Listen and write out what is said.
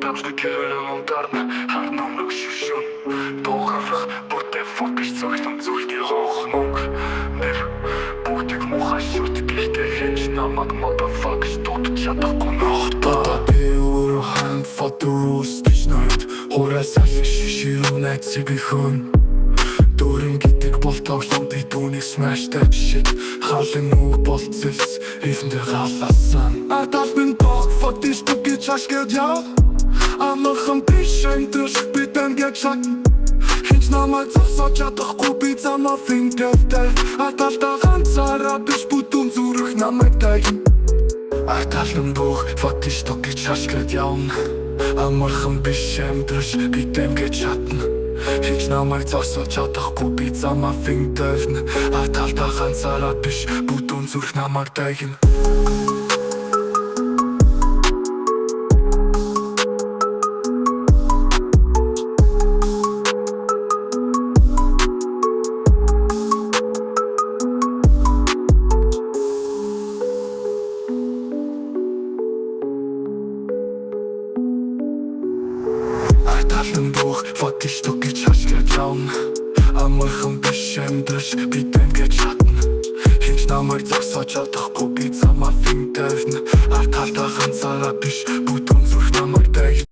Давжны гэрэл ундарна. Хар нөмрөг шүшүн. Дуугарах бүтэ фокус цогтон зүрхний хоох мөнгө. Нэр бүгдийг муухай шүт, гэхдээ хэн ч намайг motherfuckers дуудаж чадахгүй нохтой. Би өөрөө хам fuck the rules гэж нойд. Хураас аль шиширүү найзыг хэн. Дөрөн гэдэг бол тоглоом, би түүнийг smash that shit. Халын үг бол зэлс, эвэндээ галаасан. Артал минь бог fuck this гэж хашгирч яв. Амархан биш амьдрал, би дэмгэж чадна. Хэн ч намайг зогсоож чадахгүй, би замаа финтэвтэй. Арталдаа ганцаараа биш, бүтэн зүрх намайг дагна. Арталан бүх fuck this гэж хашгирч явна. Амархан биш амьдрал, би дэмгэж чадна. Хэн ч намайг зогсоож чадахгүй, би замаа финтэвнэ. Арталдаа ганцаараа биш, бүтэн зүрх намайг дагна. Арталан бүх fuck this гэж хашгирч явна. Амархан биш амьдрал, би дэмгэж чадна. Хэн ч намайг зогсоож чадахгүй, би замаа финтэвнэ. Арталдаа ганцаараа биш, бүтэн зүрх намайг дагна.